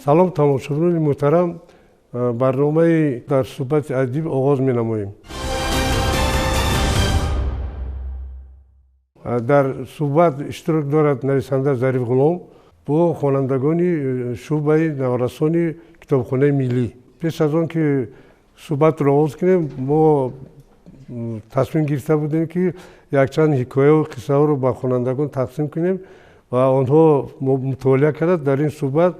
Салом, тамошобинони муҳтарам, барномаи дар суҳбати адиб оғоз менамоем. Дар суҳбат иштирок дорад нависанда Зариф Ғулом бо хонандагони шӯъбаи наврасони китобхонаи миллӣ. Пеш аз он ки суҳбатро оғоз кунем, мо тасмим гирифта будем, ки якчанд ҳикояву қиссаҳоро ба хонандагон тақсим кунем ва онҳо мутолиа карда дар ин суҳбат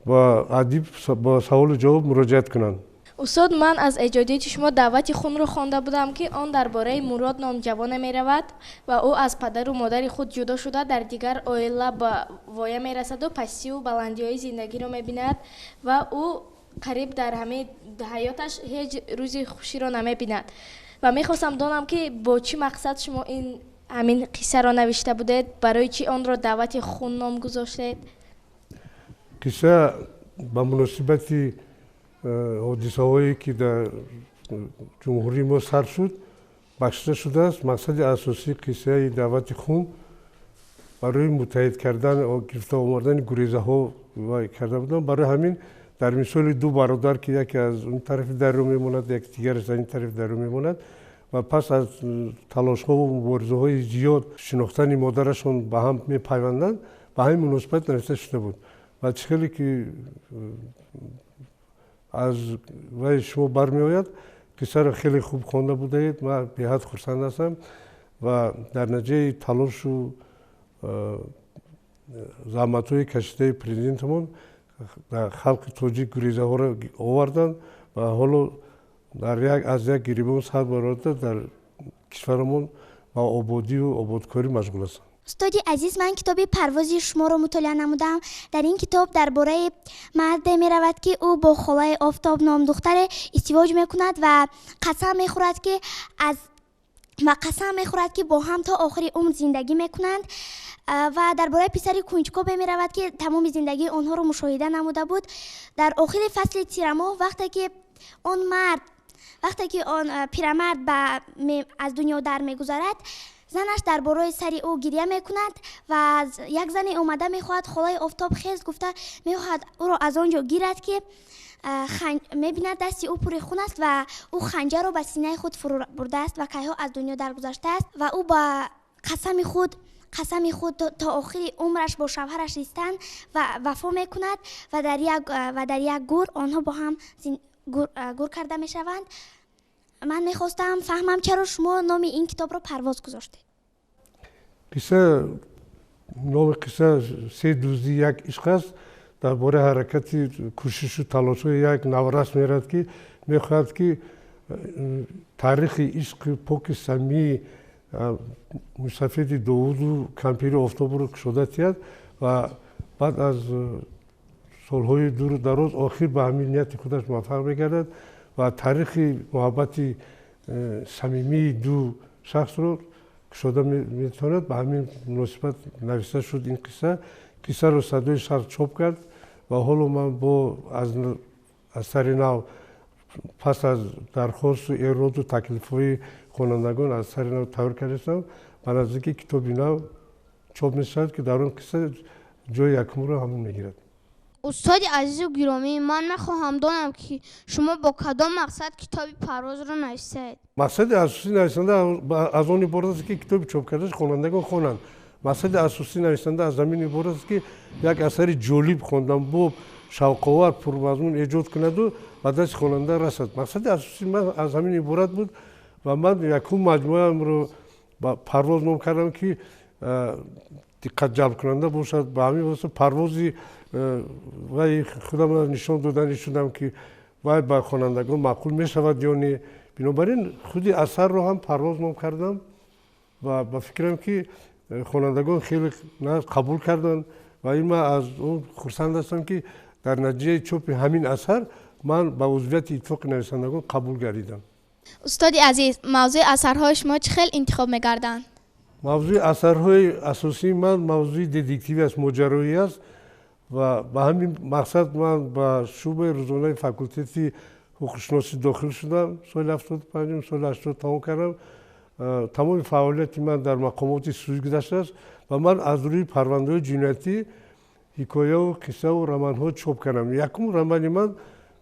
ба адиб бо саволу ҷавоб муроҷиат кунанд. Устод, ман аз эҷодиёти шумо «Даъвати хунро» хонда будам, ки он дар бораи Мурод ном ҷавоне меравад ва ӯ аз падару модари худ ҷудо шуда, дар дигар оила ба воя мерасаду пастию баландиҳои зиндагиро мебинад ва ӯ қариб дар ҳамаи ҳаёташ ҳеҷ рӯзи хуширо намебинад. Ва мехостам донам, ки бо чӣ мақсад шумо ин ҳамин қиссаро навишта будед, барои чӣ онро «Даъвати хун» ном гузоштед? Қисса ба муносибати ҳодисаҳое, ки дар ҷумҳурии мо сар шуд, бахшида шудааст. Мақсади асосии қиссаи «Даъвати хун» барои муттаҳид кардан, гирифта овардани гурезаҳо карда будам. Барои ҳамин дар мисоли ду бародар, ки яке аз он тарафи дарё мемонад, яке дигараш аз ин тарафи дарё мемонад ва пас аз талошҳову муборизаҳои зиёд, шинохтани модарашон ба ҳам мепайванданд, ба ҳамин муносибат навишта шуда буд. Ва чӣ хеле ки аз вай шумо бармеояд, қиссаро хеле хуб хонда будаед, ман беҳад хурсанд ҳастам. Ва дар натиҷаи талошу заҳматҳои кашидаи президентамон халқи тоҷик гурезаҳоро оварданд ва ҳоло дар як аз як гирибон сар барода дар кишварамон ба ободию ободкорӣ машғул ҳастанд. Устоди азиз, ман китоби «Парвози» шуморо мутолиа намудам. Дар ин китоб дар бораи марде меравад, ки ӯ бо Холаи Офтоб ном духтаре издивоҷ мекунад ва қасам мехӯрад, ки бо ҳам то охири умр зиндагӣ мекунанд. Ва дар бораи писари кунҷкобе меравад, ки тамоми зиндагии онҳоро мушоҳида намуда буд. Дар охири фасли тирамоҳ, вақте ки он мард, вақте ки он пирамард аз дунё дар мегузарад, занаш дар бораи сари ӯ гиря мекунад ва як зане омада мехоҳад «Холаи Офтоб, хез» гуфта мехоҳад ӯро аз он ҷо гирад, ки мебинад, дасти ӯ пури хун аст ва ӯ ханҷарро ба синаи худ фурӯ бурдааст ва кайҳо аз дунё даргузаштааст. Ва ӯ ба қасами худ то охири умраш бо шавҳараш зистан ва вафо мекунад ва дар як гур онҳо бо ҳам гур карда мешаванд. Ман мехостам фаҳмам, чаро шумо номи ин китобро «Парвоз» гузоштед? Қисса, номи қисса «Се дуздӣ, як ишқ» аст. Дар бораи ҳаракати кӯшишу талошҳои як наврас меравад, ки мехоҳад, ки таърихи ишқи поки самимии мусафеди Довуду кампири Офтобро кушода тиҳад. Ва баъд аз солҳои дуру дароз охир ба ҳамин нияти худаш муваффақ мегардад ва таърихи муҳаббати самимии ду шахсро кушода метавонад. Ба ҳамин муносибат нависта шуд ин қисса. Қиссаро «Садои Шарқ» чоп кард ва ҳоло ман бо аз сари нав, пас аз дархосту эроду таклифҳои хонандагон, аз сари нав тайёр кардастам. Ба наздикӣ китоби нав чоп мешавад, ки дар он қисса ҷои якумро ҳамон мегирад. Устоди азизу гиромӣ, ман мехоҳам донам, ки шумо бо кадом мақсад китоби «Парвозро» нависед? Мақсади асосии нависанда аз он иборат аст, ки китоби чоп кардаш хонандагон хонанд. Мақсади асосии нависанда аз ҳамин иборат аст, ки як асари ҷолиб, хонданбоб, шавқовар, пурмазмун эҷод кунаду ба дасти хонанда расад. Мақсади асосии ман аз ҳамин иборат буд ва ман якум маҷмӯаамро ба «Парвоз» ном кардам, ки диққат ҷалбкунанда бошад. Ба ҳамин восита парвози вай худамро нишон додани шудам, ки вай ба хонандагон маъқул мешавад ё не. Бинобар ин худи асарро ҳам «Парвоз» ном кардам ва ба фикрам, ки хонандагон хеле қабул карданд. Ва ин ман аз он хурсанд ҳастам, ки дар натиҷаи чопи ҳамин асар ман ба узвияти Иттифоқи нависандагон қабул гардидам. Устоди азиз, мавзӯи асарҳои шумо чӣ хел интихоб мегарданд? Мавзӯи асарҳои асосии ман мавзӯи детективӣ аст, моҷароӣ аст. Ва ба ҳамин мақсад ман ба шӯъбаи рӯзонаи факултети ҳуқуқшиносӣ дохил шудам соли 75-ум, соли 80 тамом кардам. Тамоми фаъолияти ман дар мақомоти судӣ гузаштааст ва ман аз рӯи парвандаҳои ҷиноятӣ Ҳикояву қиссаву романҳо чоп кардам. Якум романи ман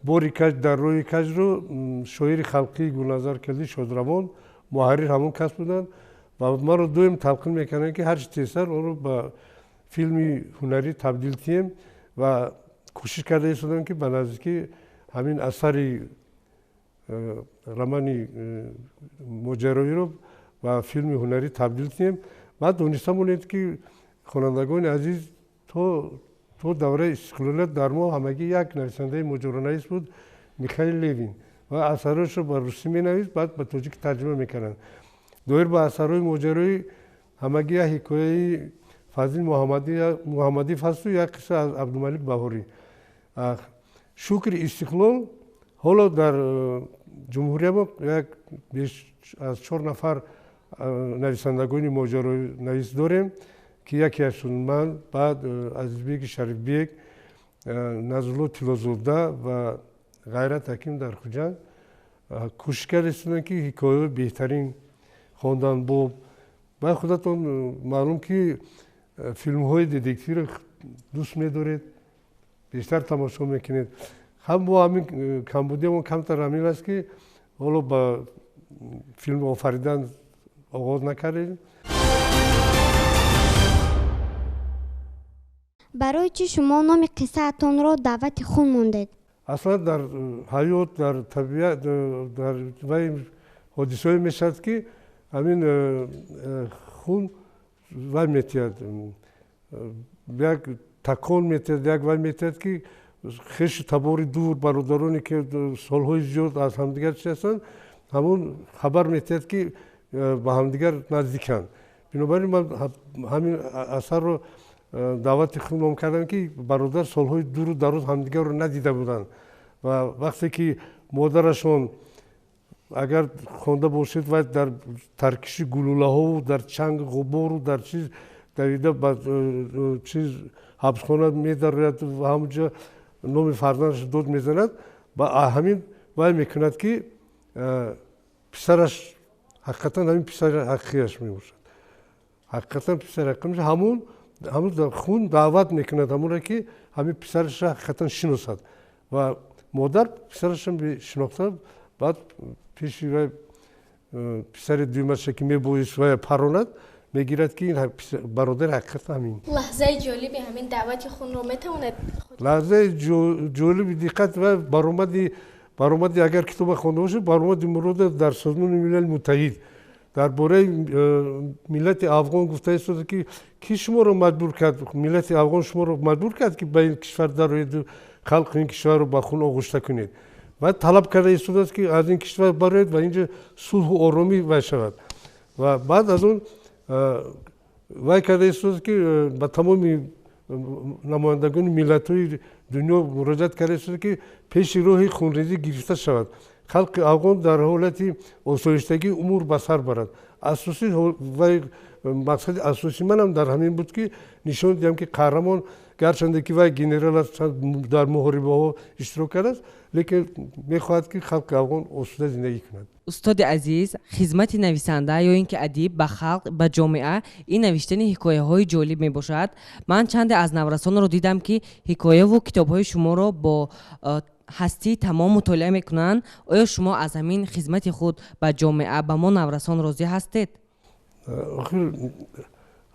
«Бори каҷ дар роҳи каҷро» шоири халқии Гулназар Келдӣ Шодравон муҳаррир ҳамон кас буданд ва маро доим талқин мекарданд, ки ҳарчи тезтар онро ба филми ҳунарӣ табдил диҳем, ва кӯшиш карда истодам, ки ба наздикӣ ҳамин асари романи моҷароиро ба филми ҳунарӣ табдил диҳем. Баъд дониста монед, ки хонандагони азиз, то давраи истиқлолият дар мо ҳамагӣ як нависандаи моҷаронавис буд, Михаил Левин, ва асарҳояшро ба русӣ менавист, баъд ба тоҷикӣ тарҷима мекарданд. Доир ба асарҳои моҷароӣ ҳамагӣ як ҳикояи Фазил Муҳаммадиев ҳасту як қисса аз Абдумалик Баҳорӣ. Шукри истиқлол, ҳоло дар ҷумҳурия мо як беш аз чор нафар нависандагони моҷаронавис дорем, ки якеашон ман, баъд Азизбеки Шарифбек, Назрулло Тиллозода ва Ғайрат Ҳаким дар Хуҷанд. Кӯшиш карда истоданд, ки ҳикояҳои беҳтарин хонданбоб. Баъд худатон маълум, ки филмҳои детективро дӯст медоред, бештар тамошо мекунед. Ҳам мо ҳамин камбудиамон камтар ҳамин аст, ки ҳоло ба филм офаридан оғоз накардем. Барои чӣ шумо номи қиссаатонро «Даъвати хун» мондед? Аслан дар ҳаёт, дар табиат, дар вай ҳодисаҳое мешавад, ки ҳамин хун вай метиҳад, як такон метиҳад, як вай метиҳад, ки хешу табори дур, бародароне ки солҳои зиёд аз ҳамдигар чи ҳастанд, ҳамон хабар метиҳад, ки ба ҳамдигар наздиканд. Бинобар ин ман ҳамин асарро «Даъвати хун» ном кардам, ки бародар солҳои дуру дароз ҳамдигарро надида буданд. Ва вақте ки модарашон, агар хонда бошед, вай дар таркиши гулӯлаҳову дар чанг ғубору дар чиз давида ба чиз ҳабсхона медарояд ва ҳамонҷо номи фарзандаш дод мезанад, ба ҳамин вай мекунад, ки писараш ҳақиқатан ҳамин писари ҳақиқияш мебошад, ҳақиқатан писари ҳақиқӣ мешавад. Ҳамун хун даъват мекунад ҳамонро, ки ҳамин писарашро ҳақиқатан шиносад, ва модар писарашро шинохта, баъд пеши вай писари дуюмаша, ки мебоист вай паронад, мегирад, ки ин бародари ҳақиқатан ҳамин. Лаҳзаи ҷолиби ҳамин «Даъвати хунро» метавонед? Лаҳзаи ҷолиби, диққат, ва баромади, агар китоба хонда бошед, баромади Муродов дар Созмони Милали Муттаҳид дар бораи миллати афғон гуфта истода, ки ки шуморо маҷбур кард, миллати афғон шуморо маҷбур кард, ки ба ин кишвар дароеду халқи ин кишварро ба хун оғушта кунед, ва талаб карда истодааст, ки аз ин кишвар бароед ва инҷо сулҳу оромӣ вай шавад. Ва баъд аз он вай карда истодааст, ки ба тамоми намояндагони миллатҳои дунё муроҷиат карда истодааст, ки пеши роҳи хунрезӣ гирифта шавад, халқи афғон дар ҳолати осоиштагӣ умр ба сар барад. Асосӣ вай мақсади асосии манам дар ҳамин буд, ки нишон диҳам, ки қаҳрамон, гарчанде ки вай генерал аст, дар муҳорибаҳо иштирок кардааст, лекин мехоҳад, ки халқи афғон осуда зиндагӣ кунад. Устоди азиз, хизмати нависанда ё ин ки адиб ба халқ, ба ҷомеа ин навиштани ҳикояҳои ҷолиб мебошад. Ман чанде аз наврасонро дидам, ки ҳикояву китобҳои шуморо бо ҳастии тамом мутолиа мекунанд. Оё шумо аз ҳамин хизмати худ ба ҷомеа, ба мо наврасон розӣ ҳастед? Охир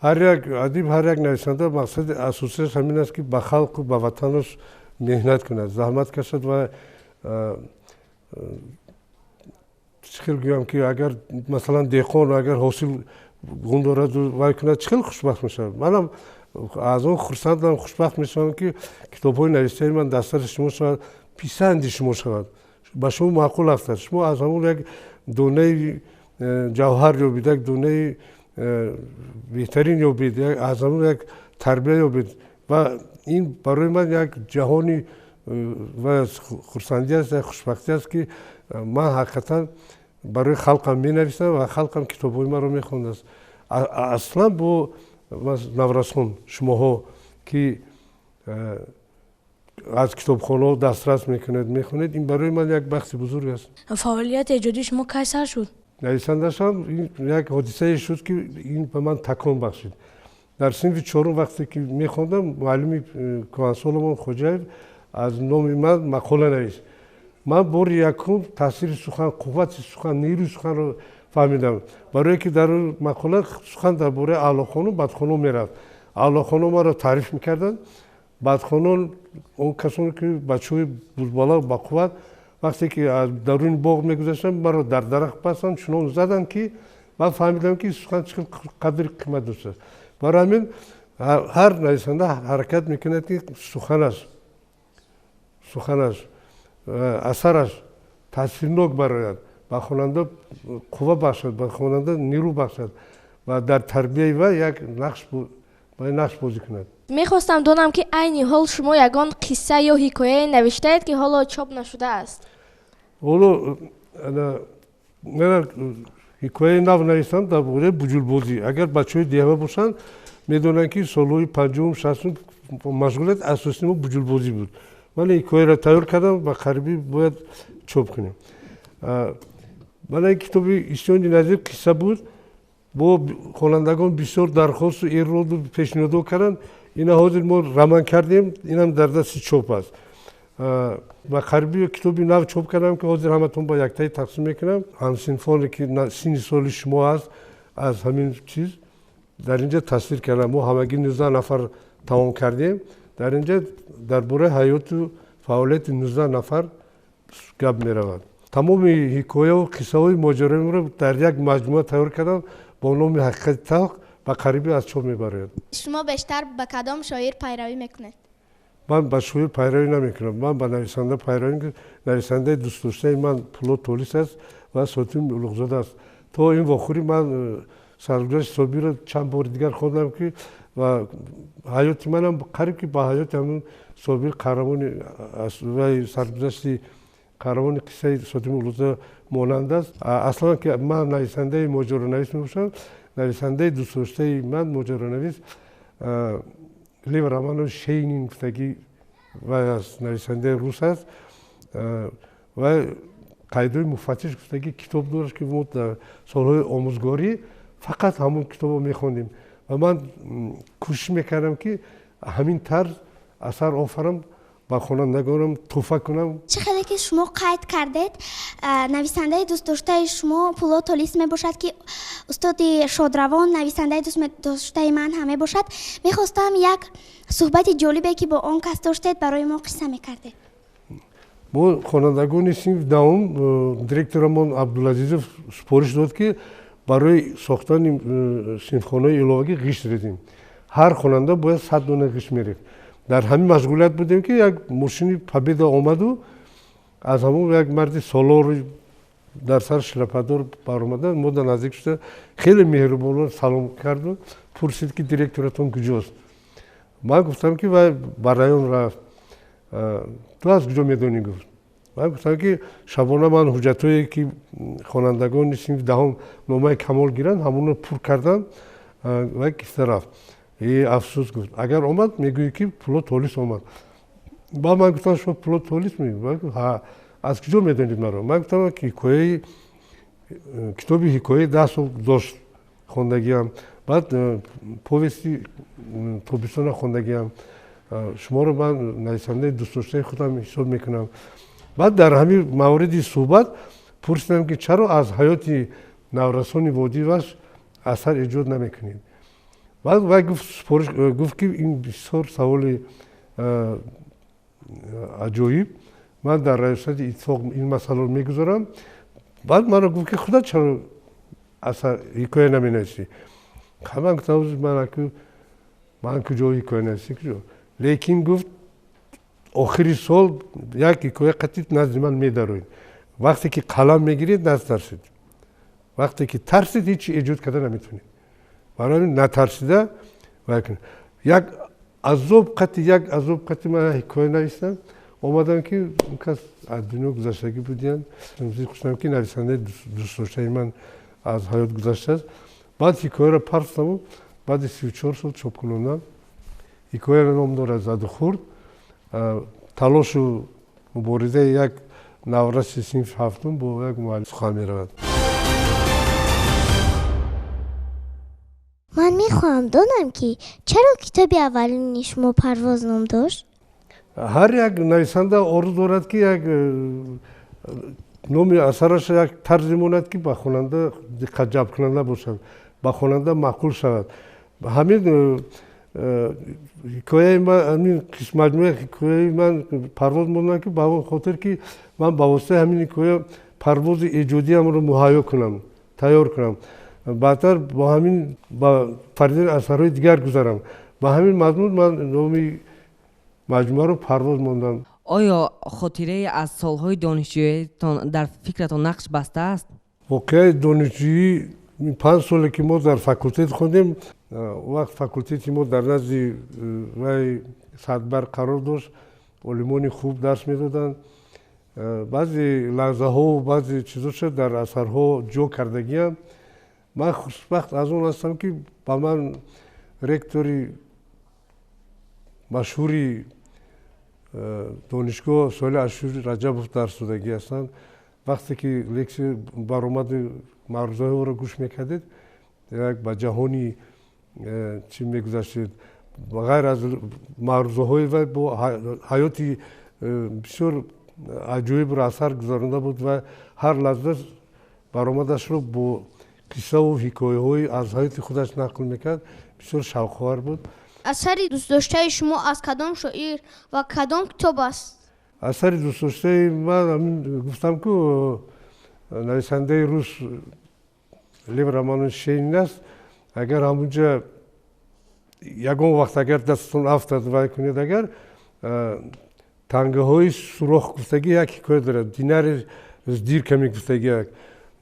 ҳар як адиб, ҳар як нависанда мақсади асосиаш ҳамин аст, ки ба халқу ба ватанаш меҳнат кунад, заҳмат кашад. Ва чӣ хел гӯям, ки агар масалан деҳқон агар ҳосил гум дораду вай кунад, чӣ хел хушбахт мешавад, манам аз он хурсандам, хушбахт мешавам, ки китобҳои навиштаи ман дастраси шумо шавад, писанди шумо шавад, ба шумо маъқул афтад, шумо аз ҳамон як донаи ҷавҳар ёбед, як донаи беҳтарин ёбед, аз ҳамон як тарбия ёбед. Ва ин барои ман як ҷаҳони хурсандӣ аст, як хушбахтӣ аст, ки ман ҳақиқатан барои халқам менависам ва халқам китобҳои маро мехондааст. Аслан бо наврасон, шумоҳо, ки аз китобхонаҳо дастрас мекунед, мехонед, ин барои ман як бахти бузург аст. Фаъолияти эҷодии шумо кай сар шуд? Нависанда шавам, як ҳодисае шуд, ки ин ба ман такон бахшид. Дар синфи чорум вақте ки мехондам, муаллими кӯҳансоламон Хоҷаев аз номи ман мақола навишт. Ман бори якум таъсири сухан, қуввати сухан, нерӯи суханро фаҳмидам. Барое ки дар мақола сухан дар бораи аълохону бадхоно мерафт. Аълохоно маро таъриф мекарданд, бадхонон он касоне ки бачаҳои бузбала бақувват, вақте ки аз даруни боғ мегузаштам, маро дар дарахт бастанд, чунон заданд ки ман фаҳмидам ки сухан чӣ қадри қимат доштааст. Барои ҳамин ҳар нависанда ҳаракат мекунад ки суханаш, асараш таъсирнок барояд, ба хонанда қувва бахшад, ба хонанда нерӯ бахшад ва дар тарбияи вай як нақш бозӣ кунад. Мехостам донам ки айни ҳол шумо ягон қисса ё ҳикояе навиштаед, ки ҳоло чоп нашудааст? Ҳоло ман ҳикояи нав навиштам дар бораи буҷулбозӣ. Агар бачаҳои деҳа бошанд, медонанд ки солҳои панҷум, шастум машғулияти асосии мо буҷулбозӣ буд. Ман ҳикояро тайёр кардам ва қарибӣ бояд чоп кунем. Ман ин китоби Исёни Назир қисса буд. Бо хонандагон бисёр дархосту эроду пешниҳодҳо карданд. Ина ҳозир мо роман кардем, инам дар дасти чоп аст. Ва қариби китоби нав чоп кардам, ки ҳозир ҳаматон ба яктаи тақсим мекунам. Ҳамсинфоне ки синни соли шумо аст, аз ҳамин чиз дар инҷа тасвир кардам. Мо ҳамагӣ 19 нафар тамом кардем. Дар инҷа дар бораи ҳаёту фаъолияти 19 нафар гап меравад. Тамоми ҳикояву қиссаҳои моҷароимро дар як маҷмӯа тайёр кардам бо номи Ҳақиқати талх, ба қарибӣ аз чоп мебарояд. Шумо бештар ба кадом шоир пайравӣ мекунед? Ман ба шоир пайравӣ намекунам, ман ба нависанда пайравӣ мекунам. Нависандаи дӯстдоштаи ман Пулод Толис аст ва Сотим Улуғзода аст. То ин вохӯрӣ ман саргузашти Собирро чанд бори дигар хондам ки ва ҳаёти манам қариб ки ба ҳаёти ҳамун Собир қаҳрамони вай саргузашти қаҳрамони қиссаи Сотим Улуғзода монанд аст. Аслан ки ман нависандаи моҷаронавис мебошам, нависандаи дӯстдоштаи ман моҷаронавис Лев Романович Шейнин гуфтагӣ вай аст, нависандаи рус аст. Вай қайдои муфаттиш гуфтагӣ китоб дошт, ки мо дар солҳои омӯзгорӣ фақат ҳамон китобро мехондем ва ман кӯшиш мекардам, ки ҳамин тарз асар офарам, ба хонандагонам тӯҳфа кунам. Чӣ хеле ки шумо қайд кардед, нависандаи дӯстдоштаи шумо Пулод Толис мебошад, ки устоди шодравон нависандаи дӯстдоштаи ман ҳам мебошад. Мехостам як суҳбати ҷолибе, ки бо он кас доштед, барои мо қисса мекардед. Мо хонандагони синф даҳум, директорамон Абдулазизов супориш дод, ки барои сохтани синфхонаи иловагӣ ғишт резем. Ҳар хонанда бояд 100 дона ғишт мерехт. Дар ҳамин машғулият будем, ки як мошини Победа омаду аз ҳамон як марди солори дар сар шлападор баромада, мо дар наздик шуда, хеле меҳрубонона салом карду пурсид, ки директоратон куҷост. Ман гуфтам, ки вай ба район рафт. Ту аз куҷо медонӣ, гуфт. Ман гуфтам, ки шабона ман ҳуҷҷатҳое, ки хонандагони синфи даҳум номаи камол гиранд, ҳамонро пур кардам. Вай киста рафт. Афсӯс, гуфт, агар омад, мегӯӣ, ки Пулод Толис омад. Баъд ман гуфтам, шумо Пулод Толис мегӯед? Ҳа. Аз куҷо медонед маро? Ман гуфтам, ки ҳикояи китоби ҳикояи 10 сол дошт хондагиам, баъд повести Тобистона хондагиам. Шуморо ман нависандаи дӯстдоштаи худам ҳисоб мекунам. Баъд дар ҳамин мавриди суҳбат пурсидам, ки чаро аз ҳаёти наврасони водии Вахш асар эҷод намекунед. Баъд вай гуфт, супориш гуфт, ки ин бисёр саволи аҷоиб, ман дар раёсати иттифоқ ин масъаларо мегузорам. Баъд маро гуфт, ки худат чаро асар ҳикоя наменависӣ? Ман гуфтам, ман куҷо ҳикоя нависӣ, куҷо. Лекин гуфт, охири сол як ҳикоя қатъи назди ман медароед. Вақте ки қалам мегиред, натарсед. Вақте ки тарсед, ҳеҷ эҷод карда наметавонед. Барои ҳамин натарсида як азоб қатъи, як азоб қатъи ман ҳикоя навистам. Омадам, ки он кас аз дунё гузаштагӣ будиянд. Хушам, ки нависандаи дӯстдоштаи ман аз ҳаёт гузаштааст. Баъд ҳикояро партофтаму баъди 34 сол чоп кунондам. Ҳикояро ном дорад Задухӯрд. Талошу муборизаи як навраси синфи ҳафтум бо як муаллим сухан меравад. Ман мехоҳам донам, ки чаро китоби аввалини шумо Парвоз ном дошт? Ҳар як нависанда орзу дорад, ки як номи асараш як тарзе монад, ки ба хонанда диққатҷалбкунанда бошад, ба хонанда маъқул шавад. Ҳамин ҳикояи ман, ҳамин маҷмӯаи ҳикояи ман Парвоз мондам, ки ба он хотир, ки ман ба воситаи ҳамин ҳикоя парвози эҷодиамро муҳайё кунам, тайёр кунам, баъдтар бо ҳамин ба фаридани асарҳои дигар гузарам. Ба ҳамин мазмун ман номи маҷмӯаро Парвоз мондам. Оё хотирае аз солҳои донишҷӯиятон дар фикратон нақш бастааст? Воқеаи донишҷӯӣ, 5 соле ки мо дар факултет хондем, он вақт факултети мо дар назди вай садбар қарор дошт. Олимони хуб дарс медоданд. Баъзе лаҳзаҳо, баъзе чизоша дар асарҳо ҷо кардагиам. Ман хушбахт аз он ҳастам, ки ба ман ректори машҳури донишгоҳ Соли Ашури Раҷабов дарс додагӣ ҳастанд. Вақте ки лексия, баромади маърузаҳои ӯро гӯш мекардед, як ба ҷаҳони чӣ мегузаштед. Ғайр аз маърузаҳои вай, бо ҳаёти бисёр аҷоибро асар гузаронда буд ва ҳар лаҳза баромадашро бо қиссаву ҳикояҳои аз ҳаёти худаш нақл мекард. Бисёр шавқовар буд. Асари дӯстдоштаи шумо аз кадом шоир ва кадом китоб аст? Асари дӯстдоштаи ман, ҳамин гуфтам ку, нависандаи рус Лев Романович Шейнин аст. Агар ҳамунҷа ягон вақт агар дастатон афтад, вай кунед, агар тангаҳои сурох гуфтагӣ як ҳикоя дорад, динари с дырками гуфтагӣ як,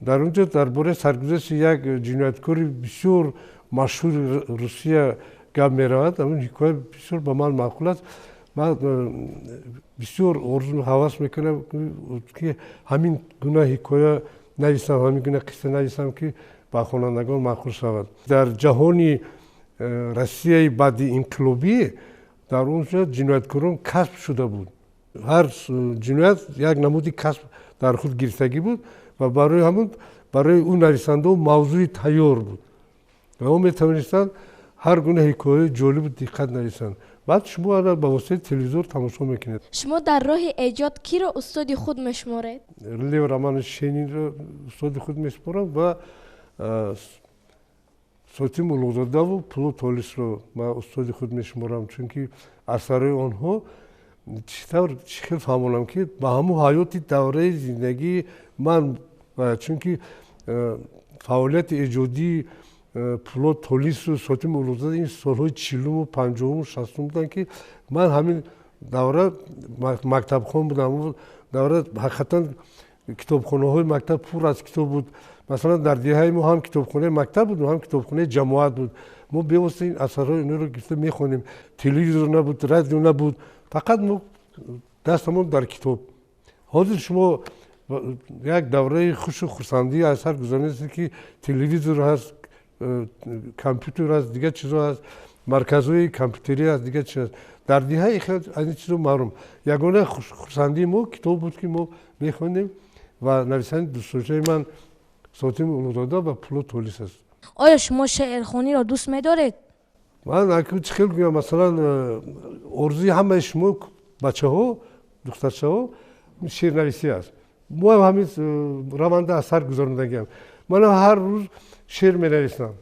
дар он ҷо дар бораи саргузашти як ҷинояткори бисёр машҳури Русия гап меравад. Ҳамин ҳикоя бисёр ба ман маъқул аст. Ман бисёр орзу ҳавас мекунам, ки ҳамин гуна ҳикоя нависам, ҳамин гуна қисса нависам, ки ба хонандагон маъқул шавад. Дар ҷаҳони Россияи баъди инқилобӣ, дар он ҷо ҷинояткорон касб шуда буд. Ҳар ҷиноят як намуди касб дар худ гирифтагӣ буд ва барои ҳамун барои ӯ нависандао мавзӯи тайёр буд ва ӯ метавонистанд ҳар гуна ҳикояи ҷолибу диққат нависанд. Баъд шумо ана ба воситаи телевизор тамошо мекунед. Шумо дар роҳи эҷод киро устоди худ мешуморед? Лев Романович Шенинро устоди худ мешуморам ва Сотим Улуғзодаву Пулод Толисро ман устоди худ мешуморам, чунки асарҳои онҳо, чӣ тавр, чӣ хел фаҳмонам, ки ба ҳамун ҳаёти давраи зиндагии ман, чунки фаъолияти эҷодии Пулод Толису Сотим Улуғзода ин солҳои 40-уму 50-уму 60-ум буданд, ки ман ҳамин давра мактабхон будам. Давра ҳақиқатан китобхонаҳои мактаб пур аз китоб буд. Масалан, дар деҳаи мо ҳам китобхонаи мактаб буд, ҳам китобхонаи ҷамоат буд. Мо бевосита ин асарҳои инҳоро гирифта мехонем. Телевизор набуд, радио набуд, фақат мо дастамон дар китоб. Ҳозир шумо як давраи хушу хурсандӣ аз сар гузаронидед, ки телевизор ҳаст, компютер ҳаст, дигар чизо ҳаст, марказҳои компютерӣ ҳаст, дигар чиз ҳаст. Дар деҳаи хел аз ин чизо маҳрум. Ягона хурсандии мо китоб буд, ки мо мехондем, ва нависандаи дӯстдоштаи ман Сотим Улуғзода ва Пулод Толис аст. Оё шумо шеърхониро дӯст медоред? Ман чӣ хел гӯям, масалан, орзуи ҳамаи шумо бачаҳо, духтарчаҳо шеърнависӣ аст. Мо ҳам ҳамин раванда аз сар гузарондагиам. Ман ҳар рӯз шеър менависам.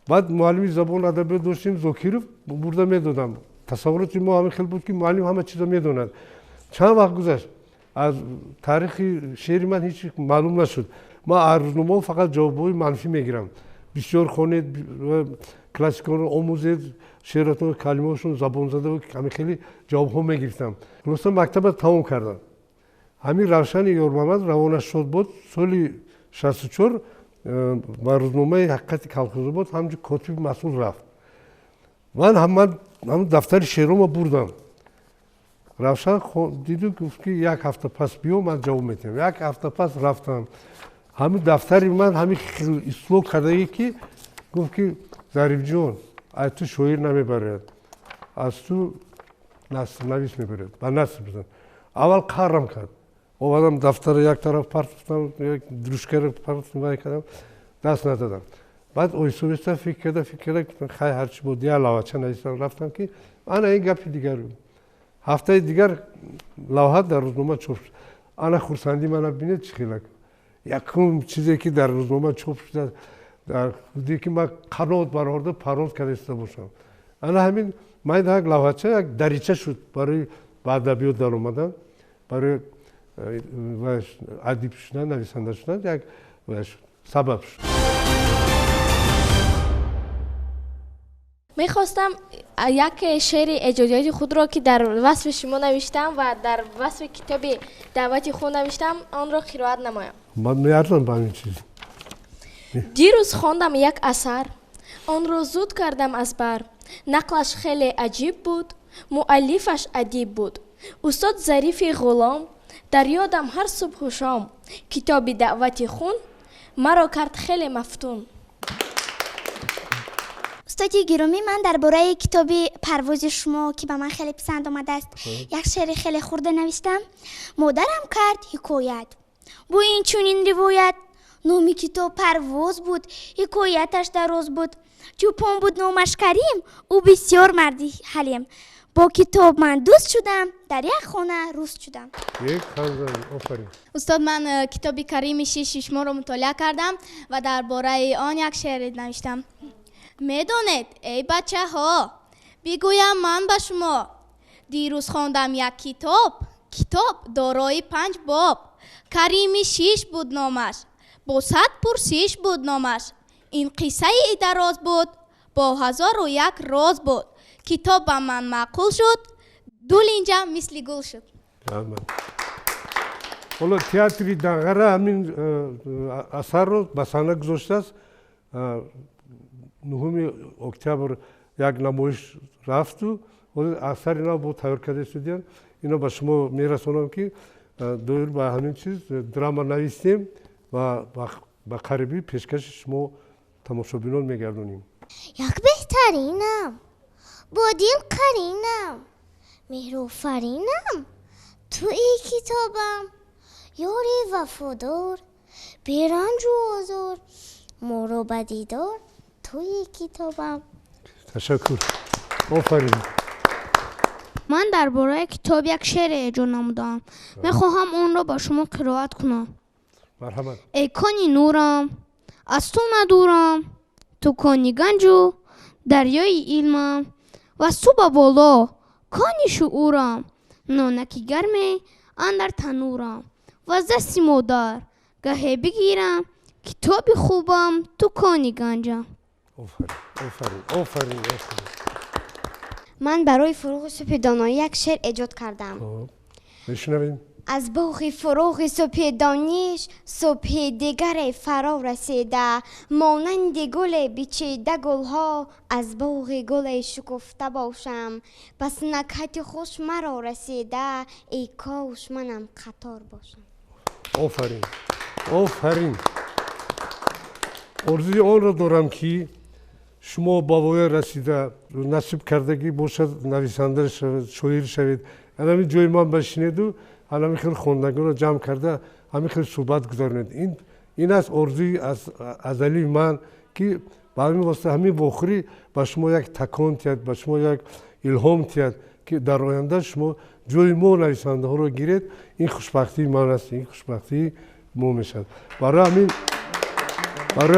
Баъд муаллими забон адабиёт доштем, Зокиров, бурда медодам. Тасаввуроти мо ҳамин хел буд, ки муаллим ҳама чизо медонад. Чанд вақт гузашт, аз таърихи шеъри ман ҳеҷ маълум нашуд. Ман аз рӯзномаҳо фақат ҷавобҳои манфӣ мегирам: бисёр хонед, классиконро омӯзед, шеъратон калимаҳошон забонзада. Ҳамин хеле ҷавобҳо мегирифтам. Хулоса, мактаба тамом кардам. Ҳамин Равшани Ёрмамад равонаш шод буд, соли 64 ба рӯзномаи Ҳақиқати Калхозобод ҳамчун котиби масъул рафт. Ман ҳамун дафтари шеърома бурдам. Равшан диду гуфт, ки як ҳафта пас биё, ман ҷавоб медиҳам. Як ҳафта пас рафтам, ҳамин дафтари ман ҳамин ислоҳ кардагӣ, ки гуфт, ки Зарифҷон, аз ту шоир намебарояд, аз ту насрнавис мебарояд, ба наср бизан. Аввал қарам кард, овардам, дафтара як тараф партофтам, як дружкаро партофтам, вай кардам, даст нададам. Баъд оҳиста оҳиста фикр карда, фикр карда, гуфтам, хай, ҳарчи буд, я лавҳача нависам. Рафтам, ки ана ин гапи дигар. Ҳафтаи дигар лавҳа дар рӯзнома чоп шуд. Ана хурсандӣ мана бинед, чӣ хелак. Якум чизе ки дар рӯзнома чоп шуда, дар худе ки ман қанот бароварда парвоз карда истода бошам. Ана ҳамин ман як лавҳача як дарича шуд барои ба адабиёт даромадан, барои адиб шудан, нависанда шудан як сабаб шуд. Мехостам як шеъри эҷодиёти худро, ки дар васфи шумо навиштам ва дар васфи китоби «Даъвати хун» навиштам, онро қироат намоям. Ман меарзам ба ҳамин чиз. Дирӯз хондам як асар, онро зуд кардам аз бар. Нақлаш хеле аҷиб буд, муаллифаш адиб буд, устод Зарифи Ғулом. Дар ёдам ҳар субҳу шом. Китоби «Даъвати хун» маро кард хеле мафтун. Устоди гиромӣ, ман дар бораи китоби «Парвози» шумо, ки ба ман хеле писанд омадааст, як шеъри хеле хурда навиштам. Модарам кард ҳикоят бо ин чунин ривоят: номи китоб «Парвоз» буд, ҳикояташ дароз буд. Чӯпон буд номаш Карим, ӯ бисёр марди ҳалим. Бо китоб ман дӯст шудам, дар як хона рӯст шудам. Офарин. Устод, ман китоби «Карими шиши» шуморо мутолиа кардам ва дар бораи он як шеър навиштам. Медонед, эй бачаҳо, бигӯям ман ба шумо: дирӯз хондам як китоб, китоб дорои панҷ боб. «Карими шиш» буд номаш, бо 100 пурсиш буд номаш. Ин қиссаи дароз буд, бо 1001 роз буд. Китоб ба ман маъқул шуд, ду линҷа мисли гул шуд. Ҳоло театри Данғара ҳамин асарро ба саҳна гузоштааст. 9 октябр як намоиш рафту асари нав бо тайёр карда истодиянд. Ино ба шумо мерасонам, ки доир ба ҳамин чиз драма навистем ва ба қарибӣ пешкаши шумо тамошобинон мегардонем. Як беҳтаринам, бо дил қаринам, меҳрофаринам, туи китобам, ёри вафодор, беранҷу озор, моро ба дидор, туи китобам. Ташаккур, офарин. Ман дар бораи китоб як шеъре эҷод намудаам, мехоҳам онро ба шумо қироат кунам. Марҳамат. Эй кони нурам, аз ту надурам, ту кони ганҷу дарёи илмам, ва аз ту ба боло кони шуурам, нонаки гарме андар танурам, ва аз дасти модар гаҳе бигирам, китоби хубам, ту кони ганҷам. Офарин, офарин, офарин, офарин. Ман барои «Фурӯғи субҳи доноӣ» як шеър эҷод кардам. Мешунавем. Аз боғи фурӯғи субҳи дониш субҳи дигаре фаро расида, монанди гуле бичида гулҳо, аз боғи гуле шукуфта бошам. Пас накҳати хуш маро расида, эй кош манам қатор бошам. Офарин, офарин. Орзуи онро дорам, ки шумо ба воя расида, насиб кардагӣ бошад, нависанда шавед, шоир шавед, ҳамин ҷои ман башинеду ҳамин хел хондагонро ҷамъ карда, ҳамин хел суҳбат гузаронед. Ин аст орзуи азалии ман, ки ба ҳамин восита ҳамин вохӯрӣ ба шумо як такон тиҳад, ба шумо як илҳом тиҳад, ки дар оянда шумо ҷои мо нависандаҳоро гиред. Ин хушбахтии ман аст, ин хушбахтии мо мешавад. Барои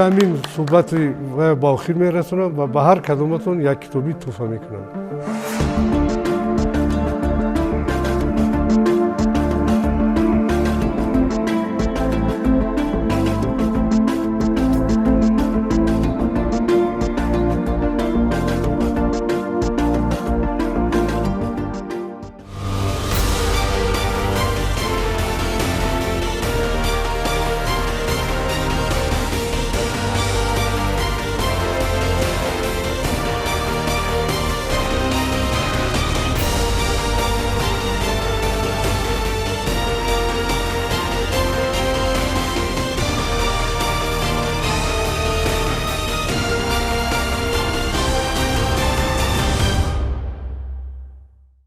ҳамин суҳбати ба охир мерасонам ва ба ҳар кадоматон як китобӣ тӯҳфа мекунам.